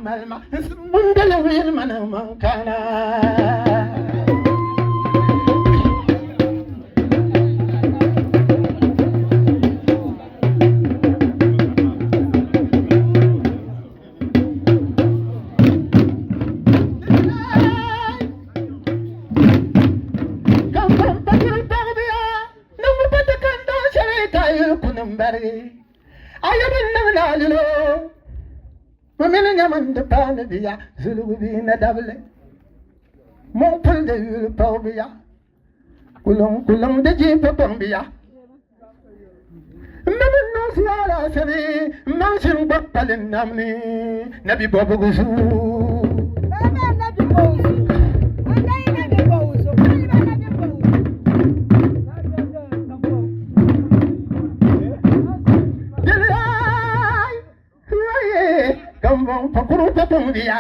mali ma n dali wuyili ma niŋ man kana. Kuliŋ di ji pa biya Mami niŋ siyaala sani maŋ shini gba pali nam ni nabi bɔbigu zuɣu. Kambɔŋ pakuru papaŋ biya.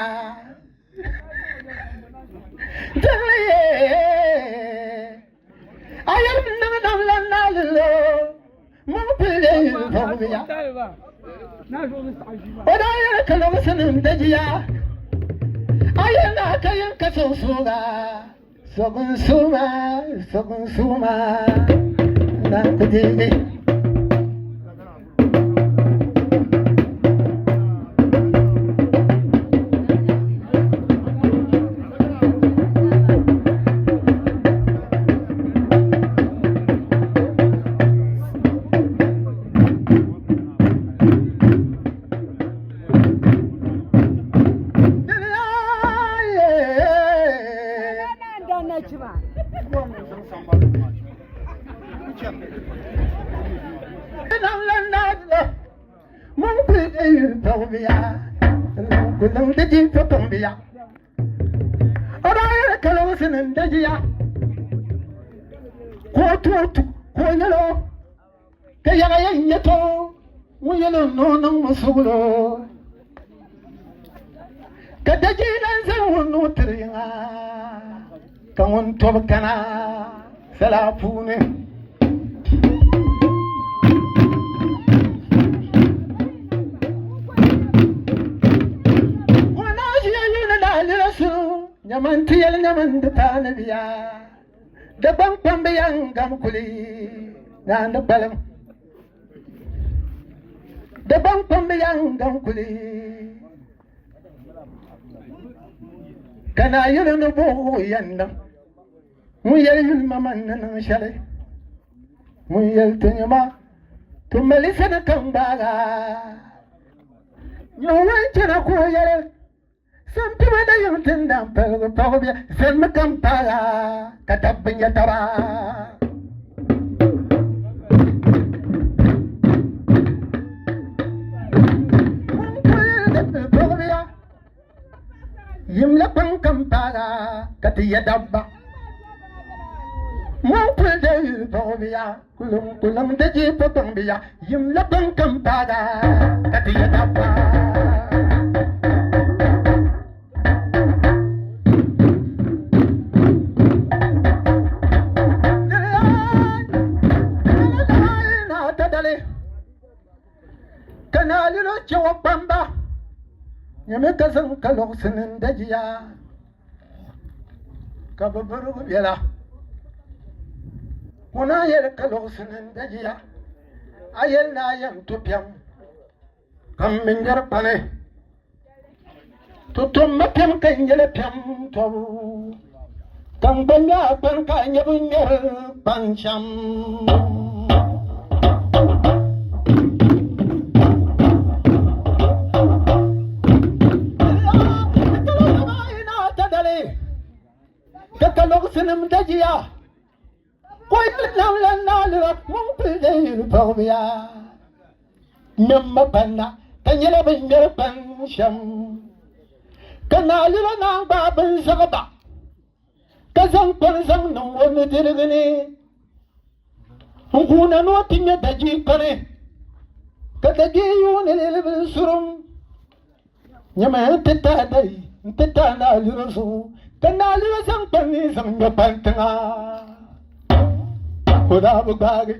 Ka dajilan zaŋ o nuu tiri yiŋa ka ŋun tɔbu kana sala puuni. Ŋun ʒiya yuuni lala sunu nyama n-ti yɛli nyama n-ti paani bia Dagbaŋ kpambi yan gam kuli naandi kpalim. Dagbaŋ kpambi yan gam kuli ka naa yuli ni buɣu yɛn niŋ ŋun yɛli yuli ma man ni niŋ shɛli ŋun yɛli ti nyɛ ma ti mali sani kam gbaaga nyɛ ŋun chɛna ka o yɛli Santuma da yiŋ tindan paligu paɣibiya zanimi kam paaya ka dabba nya taba. Paɣibiya yimla kpaŋ kam paaya ka ti ya dabba. Ŋun kuli da yuli paɣibiya kuliŋ kuliŋ da je pa kpaŋbiya yimla kpaŋ kam paaya ka ti ya dabba. Ka naa lilo chɛ o kpamba, nyami ka zaŋ ka luɣisi ni n-dajiya, ka bɛ birigi biɛla. Ŋuna yɛli ka luɣisi ni n-dajiya, a yɛli ni a yɛn to piɛm. Ka m mi ŋmɛri kpani, ti tom ma piɛm ka n yɛli piɛm tɔbu, ka n gba ŋmɛ a kpani ka a nya bɛ ŋmɛri kpani shɛm. Ka ka lɔgisinim dajiya. Koyili namla naalira ŋun pili de yuli paɣibiya. Ŋmɛmma panna ka nyɛla bɛ ŋmɛri pan shɛm. Ka naalira naan gbaai binzaɣiba ka zaŋ kpani zaŋ niŋ o nudirigu ni n-guuna ni o ti ŋmɛ dajii kpani ka dajii yuuni li li bini surum. Nyama n-ti tahi dayi n-ti tahi naalira zuɣu ka naalira zaŋ kpani zaŋ ŋmɛ kpani tiŋa. O daa bi gbaagi.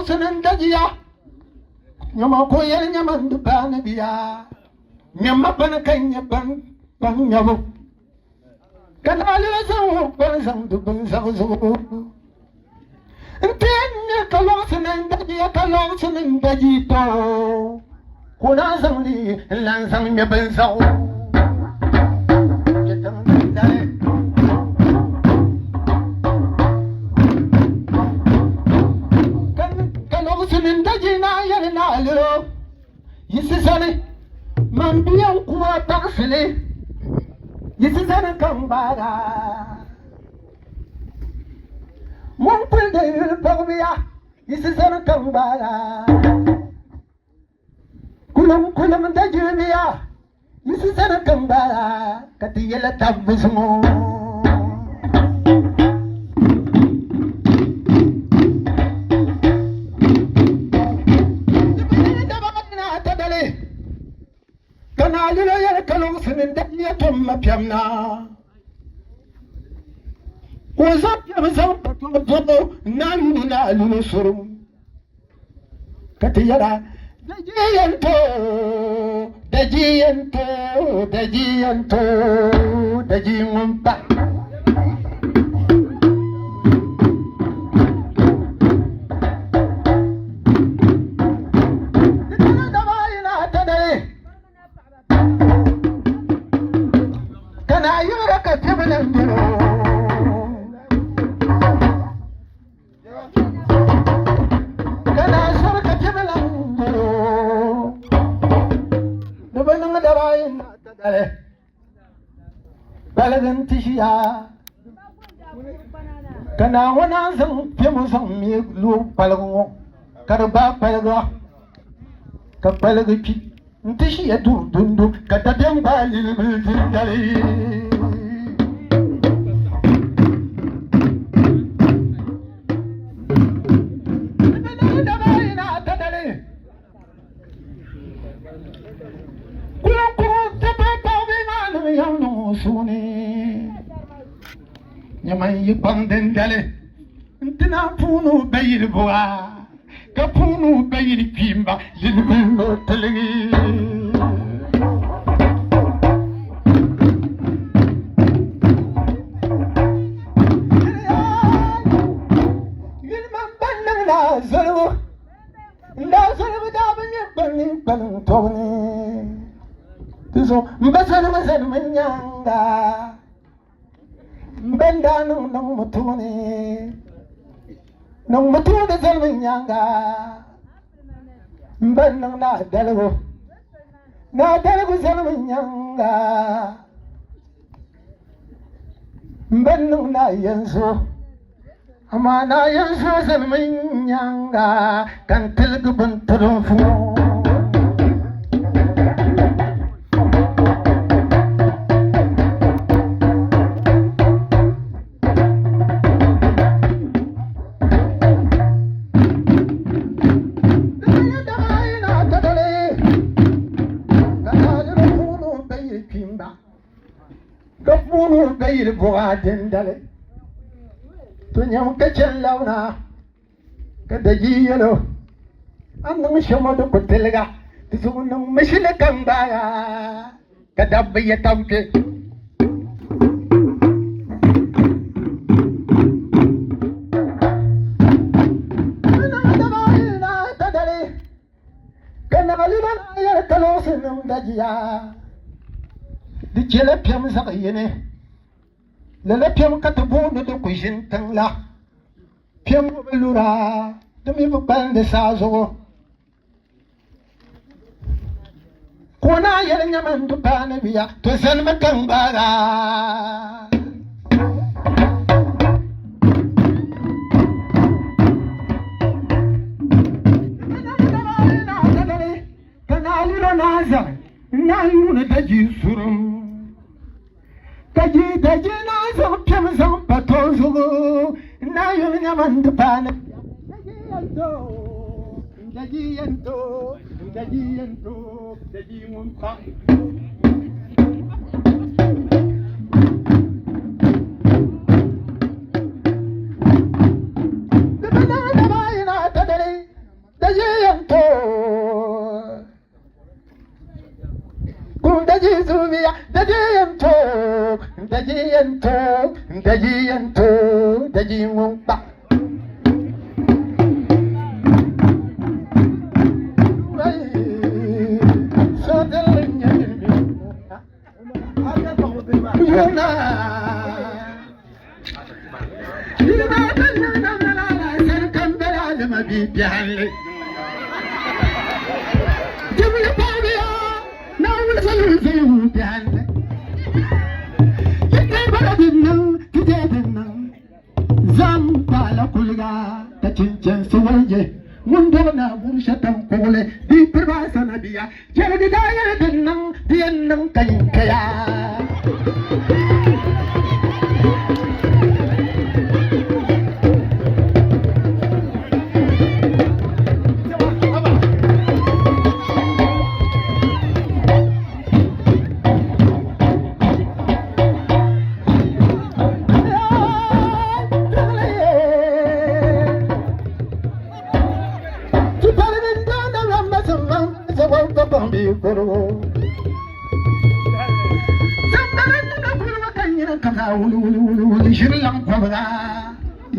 luɣusini n-dajiya, nyama ka o yɛli nyama n-di paani bia, nyama bini ka n-nyɛ ban kpaŋ nyabu, ka naa lila zaŋ o kpani zaŋ di binzaɣu zuɣu nti yɛn nya ka luɣusini n-dajiya ka luɣusini n-daji to ka o naan zaŋ li n-lan zaŋ ŋme binzaɣu. Ka luɣusini n-daji naa yɛli naa liro Yisi zani, man bia n-ku a taɣisili, yisi zani ka n gbaag a. Ŋun kuli di yuli paɣibiya, yisi zani ka n gbaag a. Kulim kulim dajilibiya, yisi zani ka n gbaag a, ka ti yɛla tabbu zuŋɔ. Ka naa lila yɛli ka luɣisi ni dabiya tom ma piɛm na. Ka o zaŋ piɛm zaŋ pa tɔbu zuɣu naa yuli naa lili surum. Ka ti yɛra, Dajiyanto, dajiyanto, dajiyanto, daji ŋun pa. Ka naa yiɣira ka piɛbila m-beni o. Ka naa sɔri ka piɛbila m-beni o. Di bi niŋ daba ayi n-naai tadali. Baligi nti ʒiya ka Naawuni naan zaŋ kpɛm zaŋ mi lu kpaligu ŋɔ ka di gbaai kpaliga ka kpaligi kpi nti ʒiya duri dundu ka dabiɛm gbaai lilibili dindali. Kulinkuru ti pahi paɣiba maa niŋ yɛm niŋ o suhu ni. Nyama n yi kpaŋ dindali nti naan puuni o ba yili buɣa ka puuni o ba yili kpiimba yili ni o tiligi. Yili man ban niŋ naa zoligu. N daa zali bi daa bi nyɛ kpani kpalim tɔbu ni di zuɣu m ba zali mi zali mi nyaaŋa m ba n daa niŋ niŋ mi tooni niŋ mi tooni zali mi nyaaŋa m ba n niŋ naa daligu naa daligu zali mi nyaaŋa m ba n niŋ naa yanzu Amaa naa yɛn zooi zalimi nyaaŋa ka n tiligi bintirinfu ŋɔ. Ka puuni o ba yili buɣa dindali. To nyam ka chani labina ka daji yɛl o, A ni niŋ shɛm ŋɔ di ku tiliga, di zuɣu niŋmi shili ka n gbaai a ka dabba yɛ tab kpe. Ka naɣilina naa yɛli kaloosi nim dajiya, Di chɛla piɛm zaɣ yini, lala piɛm ka ti booni di ku ʒini tiŋ la. Piɛm ŋɔ bi lura, di mi bi kpalindi saa zuɣu. Ka o naa yɛli, Nyama n di paani bia, to zanimi ka n gbaag a. Ka naa liro naa zaŋ naa yuuni daji surum, ka ji daji naa zaŋ piɛm zaŋ pa too zuɣu naa yuli nyama n-di paani. Daji yɛn to, daji yɛn to, daji yɛn to, daji ŋun pa. Di bi niŋ daba ayi naa tadali. yɛn to, daji yɛn to, daji ŋun kpa. Zam paala kuliga ka chinchin suwalje ŋun dɔbi na burshatan kuɣuli di piriba sanabiya chɛrigi daa yɛli din niŋ di yɛn niŋ ka yin kaya.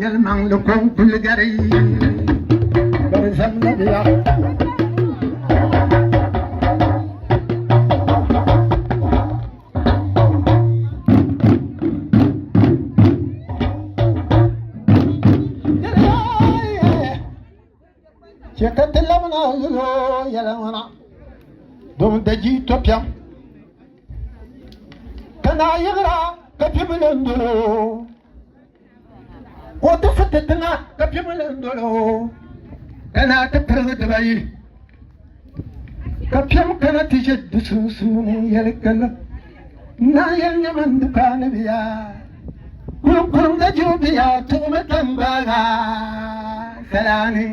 Yɛlimaŋli ko kuli gari bari zamnabiya. Chɛ ka ti labina yulo yɛliŋna dom daji tɔpiɛm ka naa yiɣira ka bibili n dolo ka o ti fiti tiŋa ka bibili n dolo ka naa ti pirigi dibayi ka piɛm kana ti ʒe di sunsuuni yɛli kala naa yɛli nyɛma n dukaani biya kurukurum da jibu biya tuɣumi tambaaga salaani.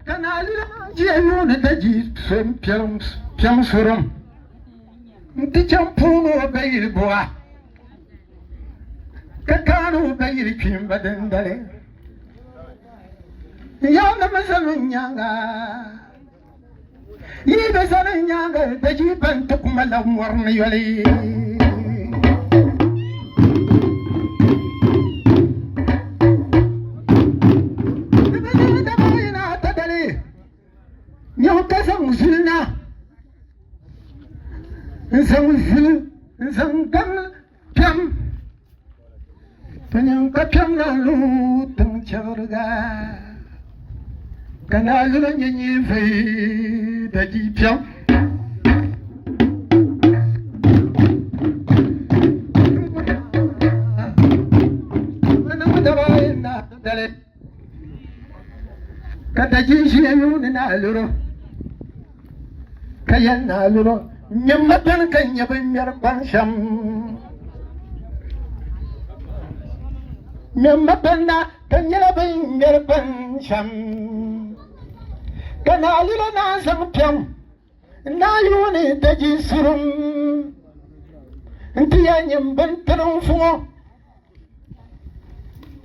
Ka naa lila ʒiya yuuni daji so piɛm surum nti chaŋ puuni o bayili buɣa ka kaani o bayili kpiimba dindali. Yaanima zani n nyaaŋa, yi bi zani n nyaaŋa daji ban ti kuma la mɔri ni yoli. Nyɛhu ka zaŋ zuli na n-zaŋ zuli n-zaŋ gaŋ piɛm ti niŋ ka piɛm na lu tiŋ chɛbiriga ka naa lula nyɛ nyɛvei daji piɛm. Ka daji ʒiya yuuni naa luro ka yɛli naa luro nyɛmma bɛni ka nyɛ bin ŋmɛri kpaŋ shɛm nyɛmma bɛni na ka nyɛla bin ŋmɛri kpaŋ shɛm ka naa luro naa zaŋ piɛm naa yuuni daji surum n ti yɛn nyɛ bin tiriŋ fuŋɔ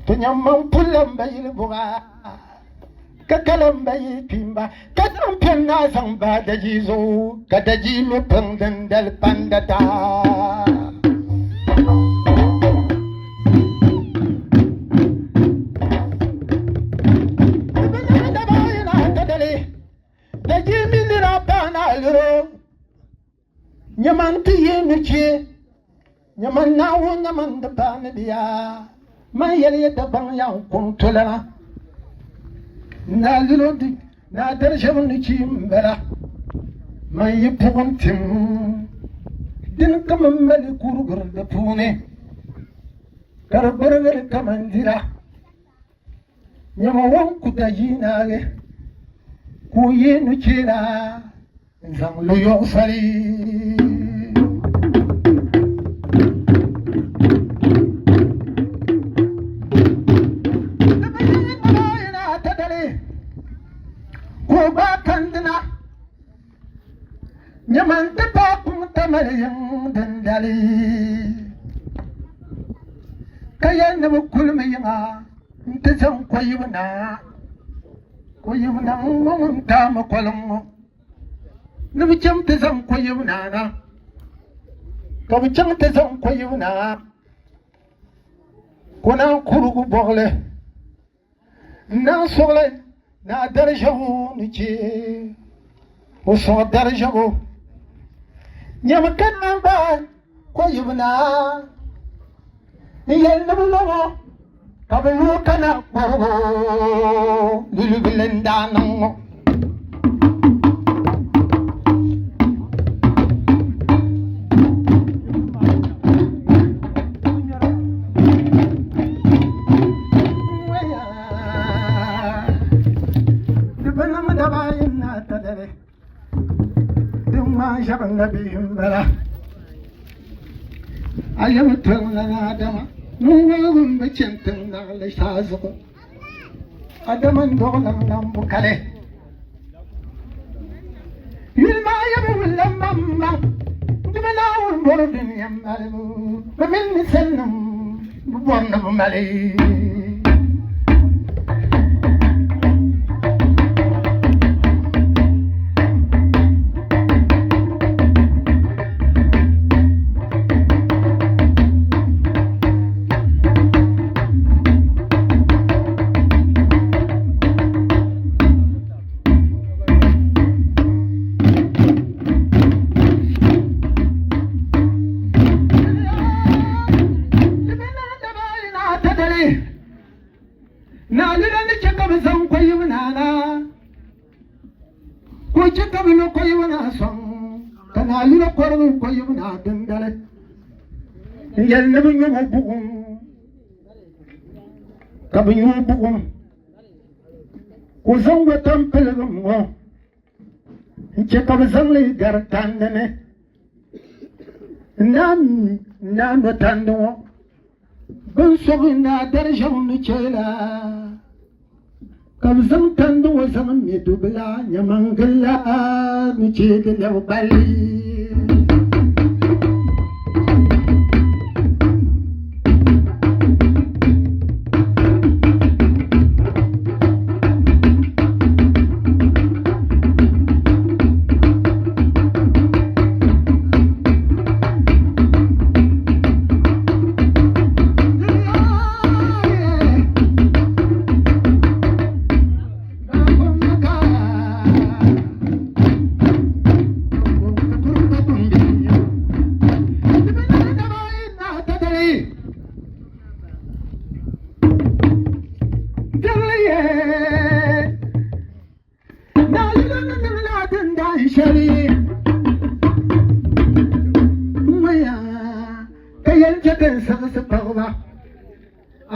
Ti nyamma m-puli la m-ba yili buɣa, ka ka la m-ba yili kpiimba, ka zaŋ piɛm naa zaŋ bahi daji zuɣu, ka daji lu piŋ dindali pandata. Daji mini nira paɣa naa liro. Nyama n-ti yi ni chɛ, nyama Naawuni nyama n-di paai ni bia. Man yɛli ya Dagbaŋ ya n-kuŋ tolana. Naa lino di naa dari shɛba ni chi m-bala. Man yi puɣim tim dini ka man mali kurigiri di puuni ka di gbarigiri kaman dira. Nyama ŋun ku da yi naagi ka o yi nuchee na n-zaŋ lo yɔɣisali. Ka o gbaai kandina nyama n-ti paai kum tamali yiŋ dindali ka yɛli ni bɛ kulimi yiŋa nti zaŋ koyibu na. Koyim na ŋ-ŋɔ ŋun taami koliŋ ŋɔ ni bɛ chaŋ ti zaŋ koyim naa na, ka bɛ chaŋ ti zaŋ koyim naa ka o naan kurugu bɔɣili n-naan sɔɣili naa dariʒɛbu ni chɛ o sɔɣ dariʒɛbu. Nyami ka naan gbaai koyim naa n-yɛli ni bɛ lɔb o ka bɛ lu o ka na kpɔrigu lulubili n-daa niŋ ŋɔ. Di bi niŋ daba ayi ni ata dali. Din ŋmaa ʒɛbu na bihi m-bala. A yɛmi tɔŋ la ni Adama ŋun woligi m-bi chani tiŋ naɣili saa zuɣu. Adama n-dɔɣi la nambu kali. Yuli maa yɛmi wulila maŋmaŋ dama Naawuni bɔri dunia malibu bɛ mini ninsalinim bi bɔri ni bɛ mali. Naa ni chɛ ka bɛ zaŋ koyim naa na, ka o chɛ ka bɛ lo koyim naa sɔŋ, ka naa yuli kɔrigi koyim naa dindali n-yɛli ni bɛ nyo o buɣim, ka bɛ nyo o buɣim. Ka o zaŋ o tampiligim ŋɔ n-chɛ ka bɛ zaŋ li gari tandi ni n-naan no tandi ŋɔ. Bɛ ni sɔgi Naa Dariʒɛu ni chɛ la, ka bɛ zaŋ tandi ŋɔ zaŋ me dubila nyamaŋgila ni chɛ di lɛbi gbali.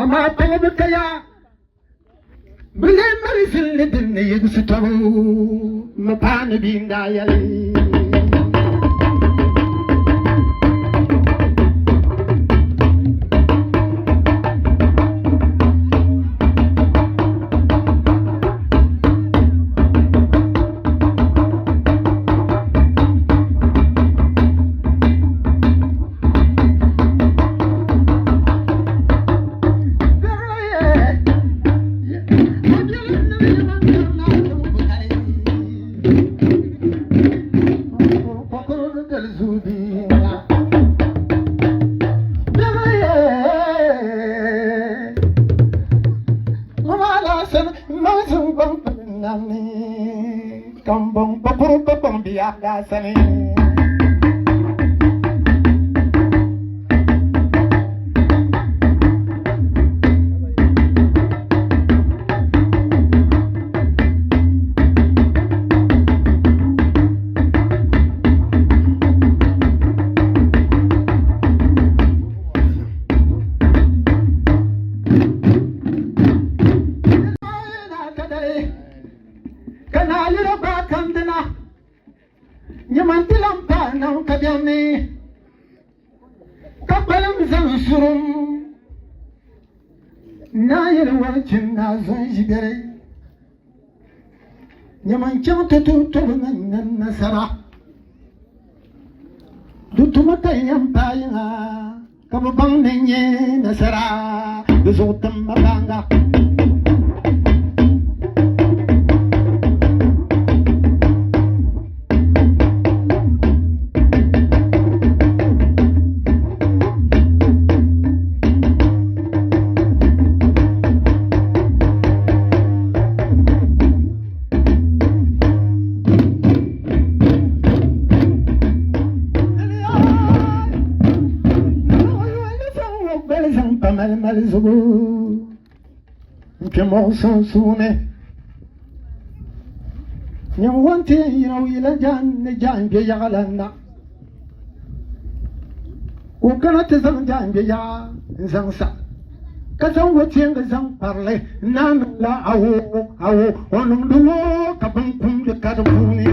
Amaa paɣaba kaya Bɛ lee mali zinli din ni yiɣisi tɔbu mi paani bia n-daa yɛli. Ka naa yuli gbaai kandina nyɛma nti lan paai naŋ ka biɛni ka kpalim zaŋ surum naa yili warichin naa zunʒibɛri nyɛma n-chaŋ ti tuhi tɔbu ni n-niŋ nasara di tuma ka n yɛn paai yiŋa ka bɛ baŋ ni n nyɛ nasara di zuɣu tim ma baaŋa. pa malimali zuɣu n-kpe mɔɣu sunsuuni. Nyam o ni ti yɛn yina o yila ni jaangbe yaɣa la na. Ka o kana ti zaŋ jaangbe yaɣa n-zaŋ sa, ka zaŋ o teeŋa zaŋ kparili n-naan niŋla awoo awoo o niŋdi woo ka binkumdi ka di puuni.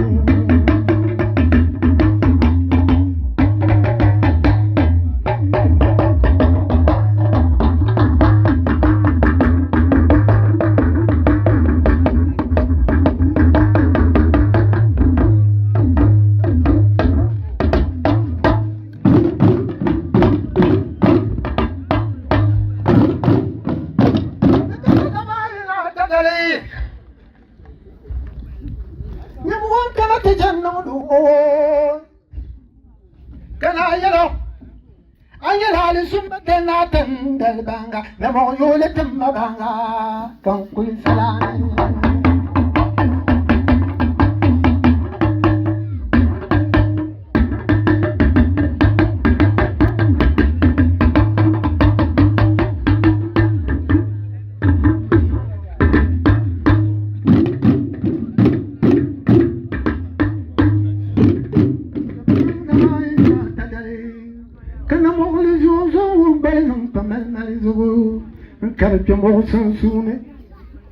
Sunsuuni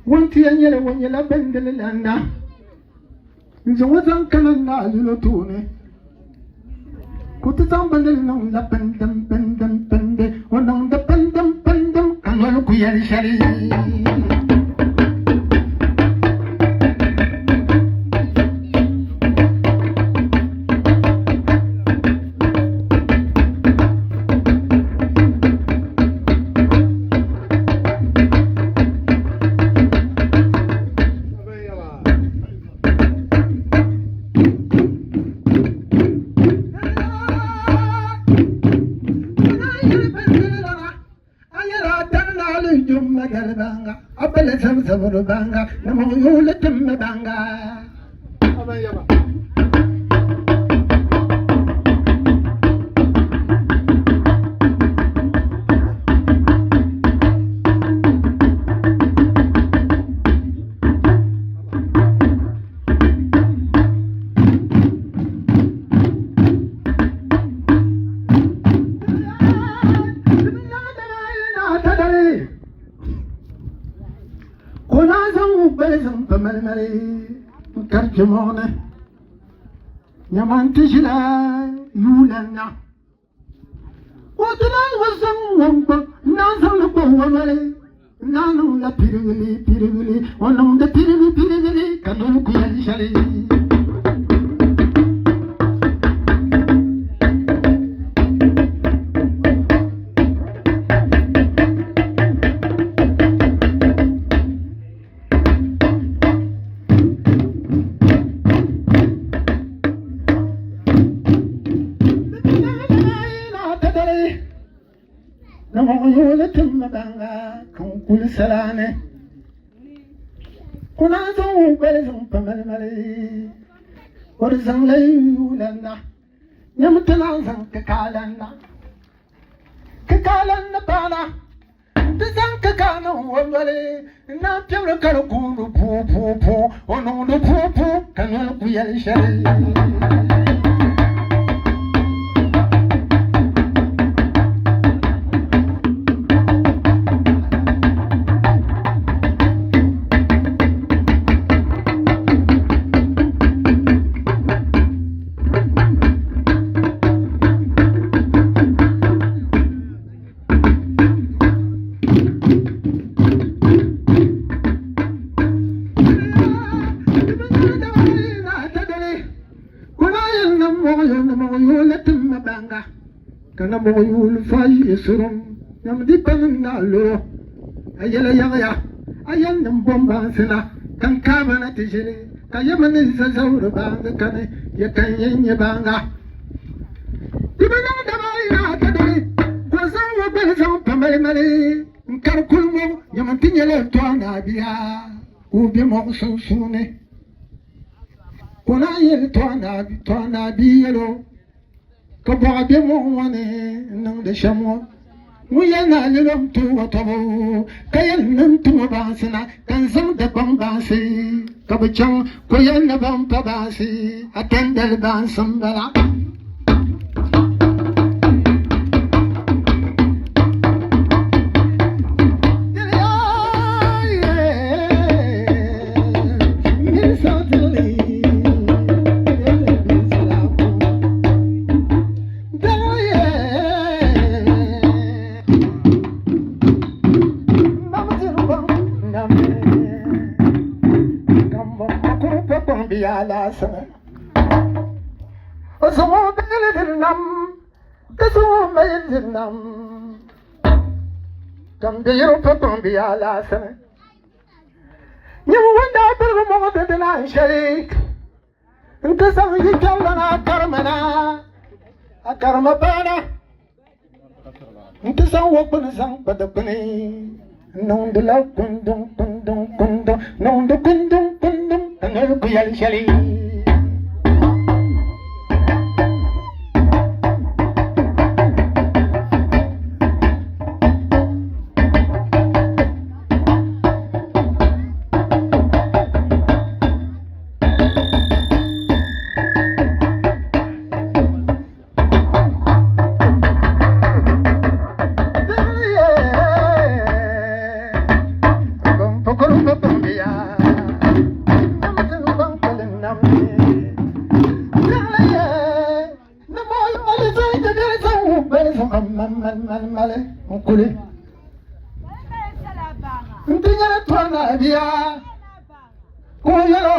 wuntia nyɛla o nyɛla bindili lana n-zaŋ o zaŋ kana naa yino tooni ka o ti zaŋ bindili niŋ la pindim pindim pindi o niŋdi pindim pindim ka noli ku yɛli shɛli. Ŋun yɛli ni a lala n-tuui o tɔbu, ka yɛli ni n tim o baansi na, ka n zaŋ Dagbaŋ baansi ka bɛ chaŋ, ka o yɛli ni ban pa baansi, Atandali baansi m-bala. N-ti zaŋ yi kpɛrilana a karima na, a karima baana. N-ti zaŋ o kpini zaŋ kpa dikpini n-niŋdila kunduŋ kunduŋ kunduŋ niŋdi kunduŋ kunduŋ ka noli ku yɛli shɛli. N ti nyɛla tɔna bia ka o yɛl o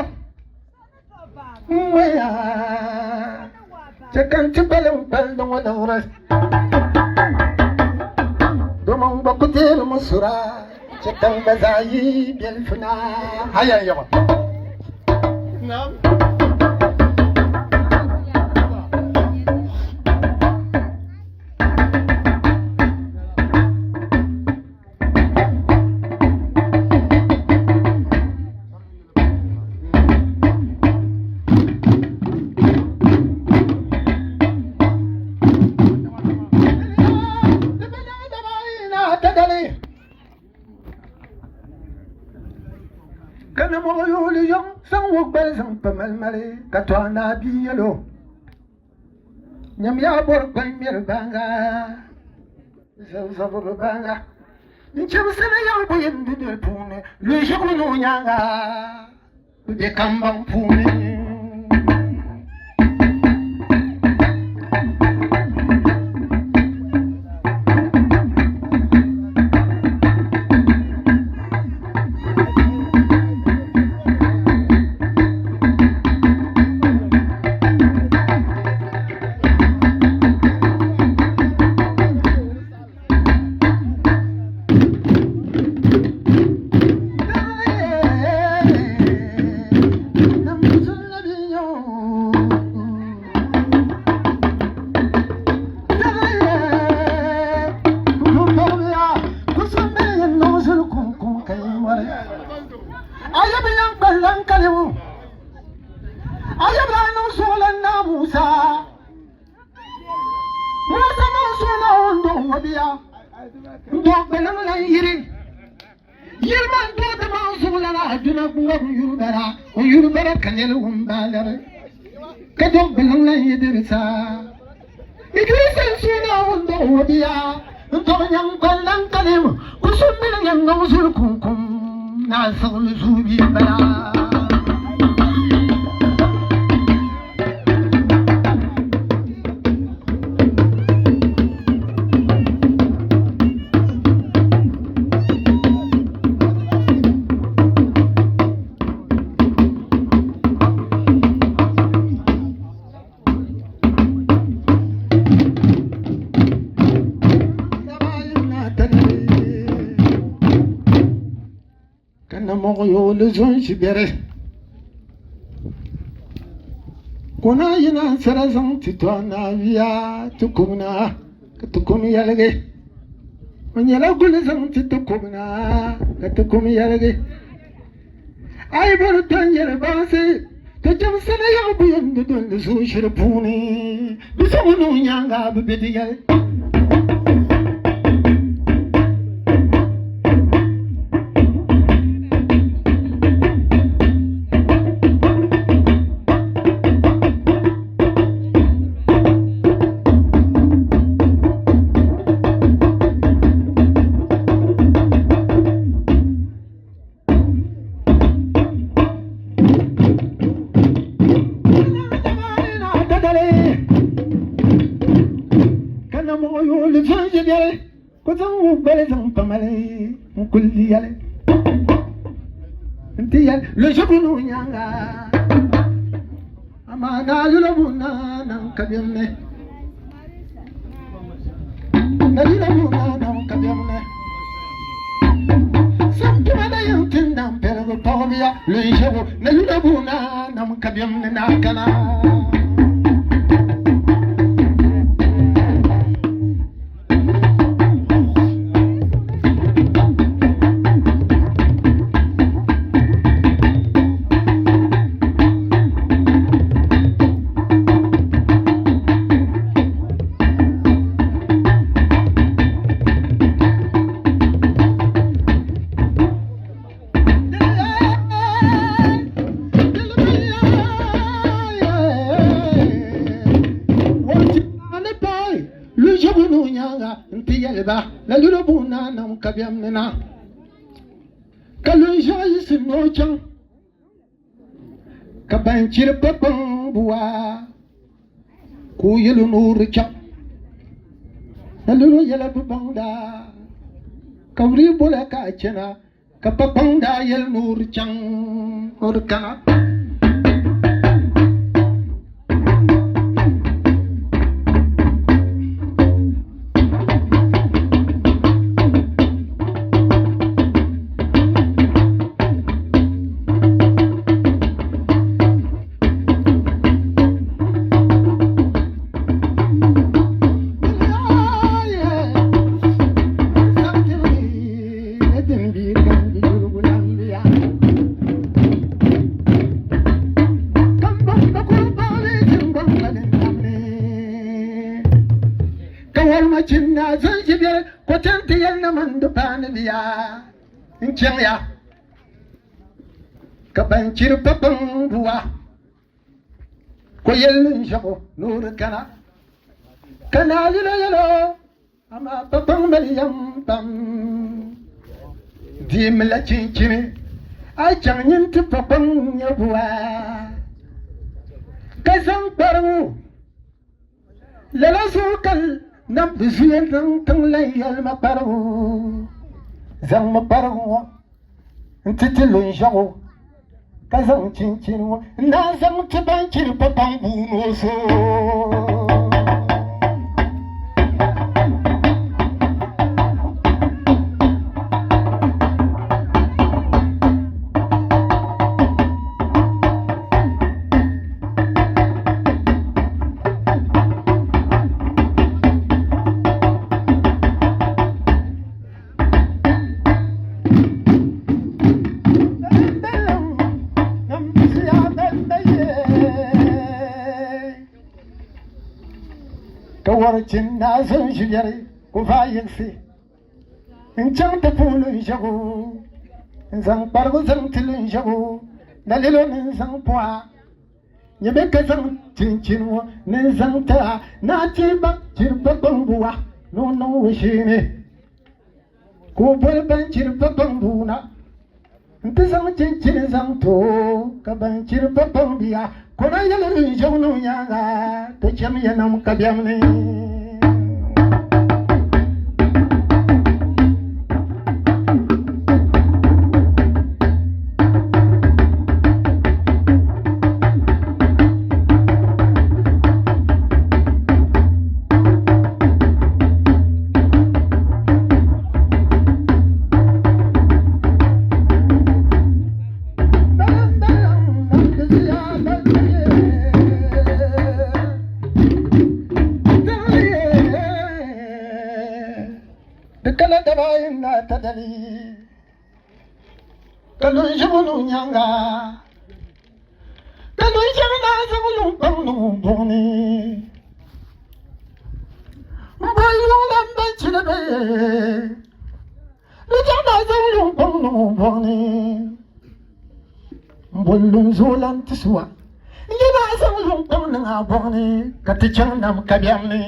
N-ŋmɛya chɛ ka n ti kpalim palli ŋɔ liɣiri, domin n gba ku deeri mi sura chɛ ka n gba zaa yi biɛlifu na. Haya n-yɛɣi. Ka namɔɣu yooli yɔŋ zaŋ o gbali zaŋ pa malimali ka tɔha naa bia yɛl o, Nyamiya bɔri kpani ŋmɛri baaŋa, zabiri baaŋa n-chɛbisi ni yaɣi buyi n-di puuni luɣ shɛli ni o nyaaŋa bɛ be kambaŋ puuni. Musa niŋ suuna o ni dɔɣi o bia n-dɔɣi gbaliŋ lan yiri. Yiri maa n-dɔɣi ti maŋ zuɣulana Aduna ŋɔbu yuri bara, o yuri bara ka nɛli wumbaalari, ka dɔɣi gbaliŋ lan yi Dirisa. Idrisa n-suui Naawuni dɔɣi o bia n-dɔɣi nyaŋgbal lan kalim Kusum mini nyaŋ zuli kuŋkum Naa siɣili zuubi m-bala. Ka namɔɣu yooli zonsi bɛri ka o naan yina n-sara zaŋ ti tɔ Naawuya ti kum na ka ti kum yɛligi. O nyɛla guli zaŋ ti ti kum na ka ti kum yɛligi. A yi bɔri tɔn yɛli baŋsi ti chimsi ni yaɣi buyim ni doli zuɣu shiri puuni di zuɣu ni o nyaaŋa bi be di yɛli. na muɣi yuuli viɛnyɛliɛli ka o zaŋ o gbali zaŋ pamali n-kuli yɛli nti yɛli luɣ shɛbu ni o nyaaŋa amaa naa yulɔbu naa nam ka biɛm ni na yulɔbu naa nam ka biɛm ni Santuma na yɛn ti nam pɛligu paɣibiya luɣ shɛbu na yulɔbu naa nam ka biɛm ni naa kana. Luʒibu nyaaŋa nti yɛli ba, La Lulubu naa nam ka biɛm ni na. Ka lunʒiɛɣu yiɣisi ni o chaŋ, ka ban chiri pa kpaŋ bua, ka o yɛl o ni o di chaŋ. La Lulu yɛla bi baŋda, ka bɛ dii bol a ka a chana, Ka pakpaŋ daa yɛli ni o di chaŋ o di kana. Ka ban chiri pa kpaŋ bua ko yɛli n-ʒiɛɣu ni o di kana ka naa yɛl o yɛl o Amaa kpakpaŋ mali yɛm pam, deemila chinchini, a yi chaŋ nyin ti kpakpaŋ nyɛ bua, ka zaŋ kparigu. Lala zuɣu ka nam bi zuya niŋ tiŋ lan yɛli ma kparigu, Zaŋmi kparigu ŋɔ nti ti lunʒiɛɣu, ka zaŋ chinchini ŋɔ n-daa zaŋ ti ban chiri kpakpaŋ bua ni o so. Ka wɔrichin naa zaŋ ʒiɛri ka o vaai yiɣisi n-chaŋ ti puhi lunʒiɛɣu n-zaŋ kparigu zaŋ ti lunʒiɛɣu dalilo ni n-zaŋ puhi a nyɛ ka zaŋ chinchini ŋɔ ni n-zaŋ ti a ni a ti ba chiri ba kpaŋbu wa ni o niŋ o sheeni. Ka o boli ban chiri pa kpaŋbu na nti zaŋ chinchini zaŋ ti o, ka ban chiri pa kpaŋ bia ka o na yɛli lunʒiɛɣu ni o nyaaŋa, Ti chamiya nam ka biɛm ni. Di kana daba ayi n daa ta dali ka lunʒibu ni o nyaaŋa ka lunʒibu daa zaŋ luŋ kpaŋ niŋ o buɣu ni m-boli luŋ lan ban chili bɛ lunʒibu daa zaŋ luŋ kpaŋ niŋ o buɣu ni m-boli luŋ zuɣu lan ti suwa n-yi daa zaŋ luŋ kpaŋ niŋ a buɣu ni ka ti chaŋ nam ka biɛm ni.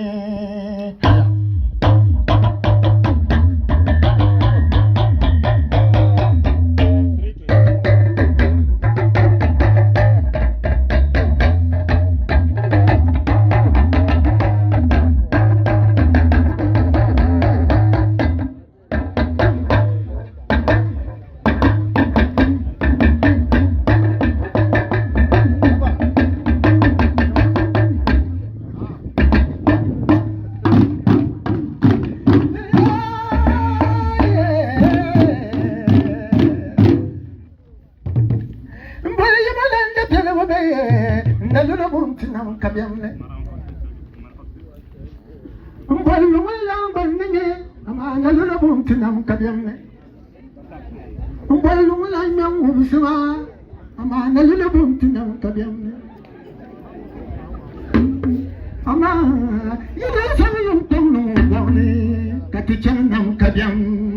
Amaa nalura buɣim ti nam ka biɛm ni. N boli luŋ lan ŋmɛ n-wumsi ma, amaa nalura buɣim ti nam ka biɛm ni. Amaa yi daa zaŋ yuŋ kpaŋ niŋ o bɔɣu ni ka ti chaŋ nam ka biɛm ni.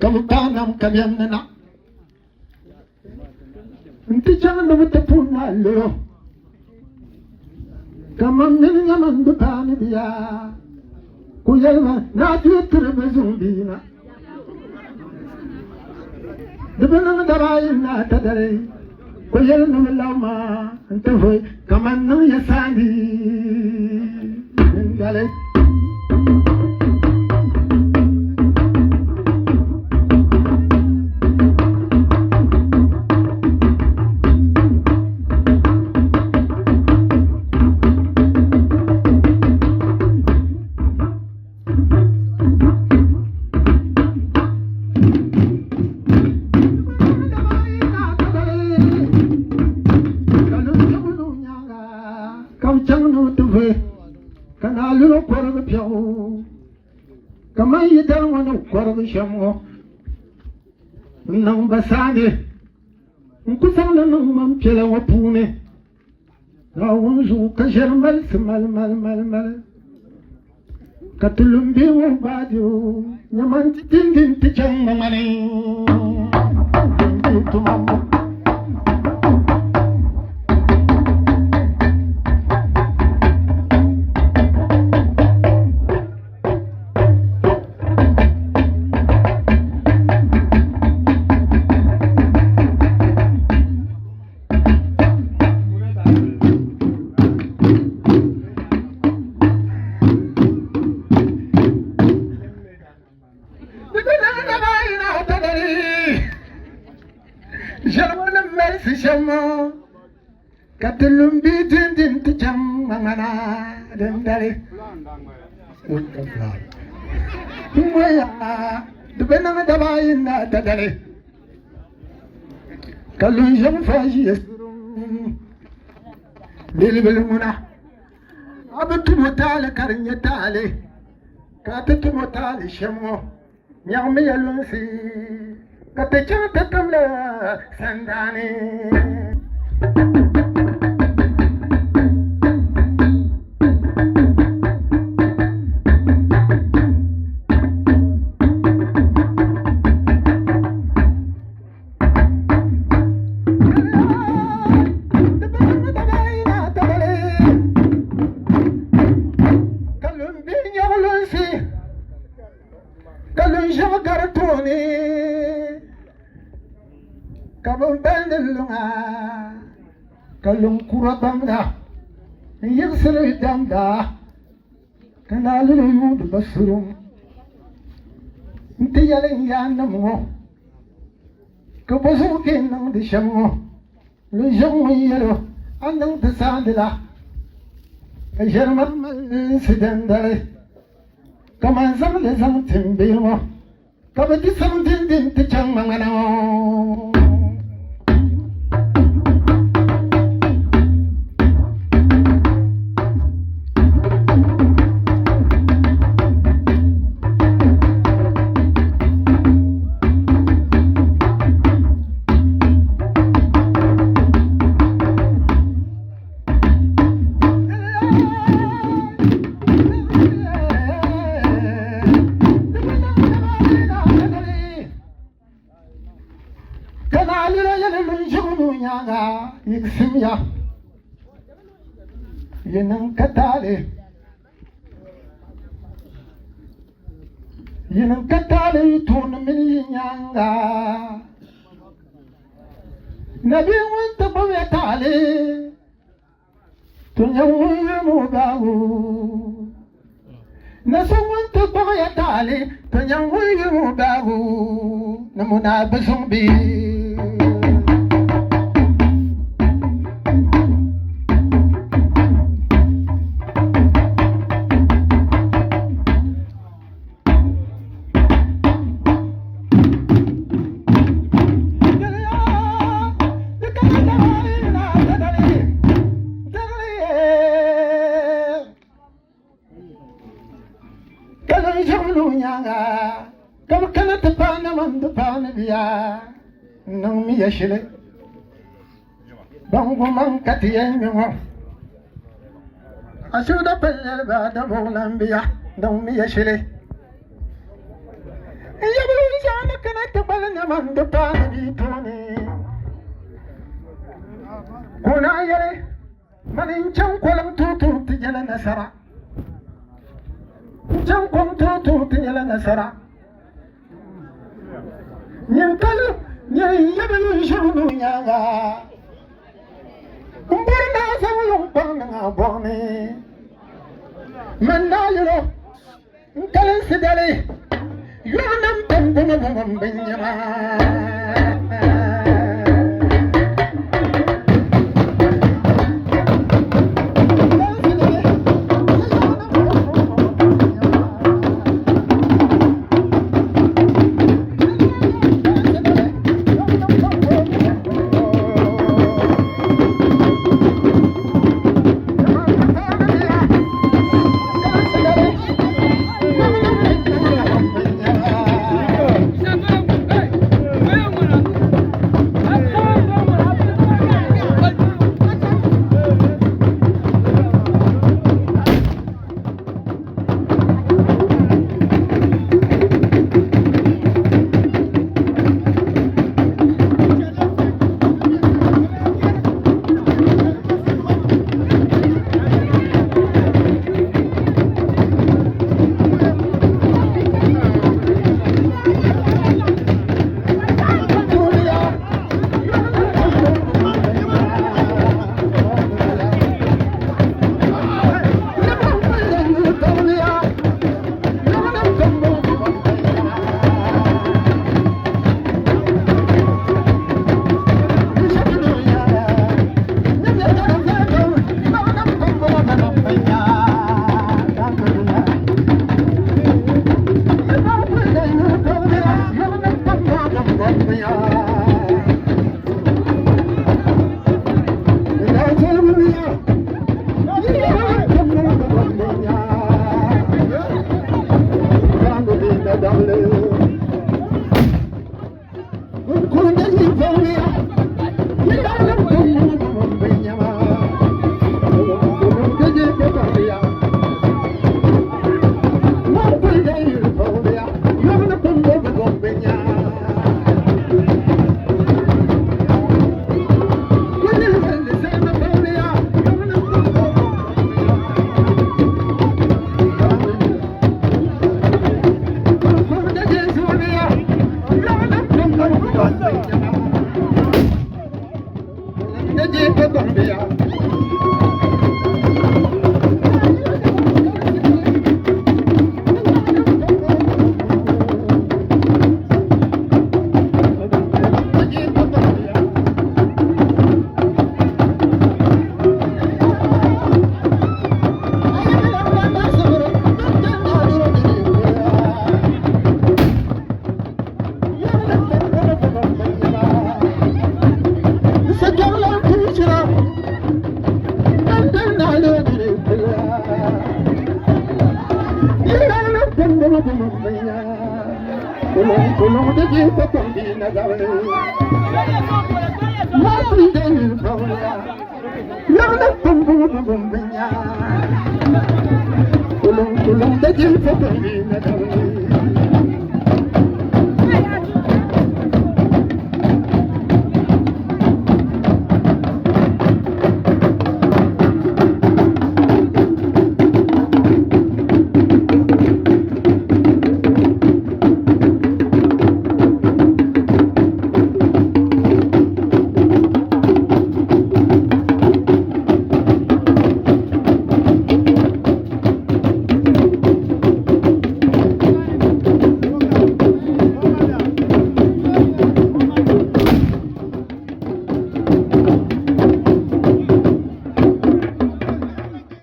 Ka bi paai nam ka biɛm ni na N-ti chaŋ ni bɛ ti puhi naa loro, kaman mini nyaman bi paani bia, ku yɛli ma ni a dii tiri bɛ zuŋ bia na. Di bi niŋ daba ayi ni ata dali, ku yɛli ni bɛ labi ma nti vuhi kaman niŋ ya saani dindali. Ka bɛ chaŋ ni bɛ ti vuhi ka naa luri kɔrigi biɛɣu kaman yi dali ŋɔ ni kɔrigi shɛm ŋɔ n-niŋ ba saani n-ku zaŋ li niŋ man piɛla ŋɔ puuni. Naawuni zuɣu ka ʒiɛri malisi malimalimali ka ti lu m-be ŋɔ baadi o nyama nti dindi nti chaŋ ŋmani tuma ŋɔ. Ka ti lum bia dindin ti chaŋ ŋmaŋmana dindali. N-ŋɔya di bi niŋ daba ayi ni ata dali. Ka lunʒiɛm fa ʒiya bilibili ŋuna a bi tumo taali ka di nyɛ taali ka a ti tumo taali shɛm ŋɔ nyaɣimiya lunsi ka ti chaŋ ti timli sandaani. Ka lunʒiɛɣu gari tooni ka bɛ balindi luŋa ka luŋ kura bamda n-yiɣisiri damda ka naa luli yuundi ba surum nti yɛli n yaannim ŋɔ ka bɔzuɣu ka yi niŋdi shɛm ŋɔ? Lunʒiɛɣu ŋun yɛl o, A niŋ ti saandi la, ka ʒiɛri maa mali si dindali kaman zaŋ li zaŋ ti m bihi ŋɔ ka bɛ ti saŋ dindin ti chaŋ ŋmaŋmana ŋɔ. Yiɣisimiya yi niŋ ka taali yi niŋ ka taali yi tooni mini yi nyaaŋa Nabi ŋun ti gbubi ya taali. To nyɛ ŋun yuli mo baagu. Na so ŋun ti kpuɣi ya taali, to nyɛ ŋun yuli mo baagu. Ni muna bi zuŋ bi. Ka bi kana ti paai na mini di paai ni bia niŋmiya shili ban gu man ka ti yɛn ŋme ŋɔ Asuda pali ba da buɣulan biya niŋmiya shili n yabili shɛŋa ni kana ti gbali na mini di paai ni bia tooni ka o naan yɛli mani n chaŋ koliŋ tuutu ti nyɛla nasara n chaŋ kom tuutu ti nyɛla nasara nyin kali nyin yabili ʒiri nu nyaaŋa n bɔri naa zaŋ luŋ kpaŋ niŋ a bɔɣu ni man naa yɛlo n kalinsi dali yɔɣu nam pam bɔŋɔ bɔŋɔ n bin nyɛma.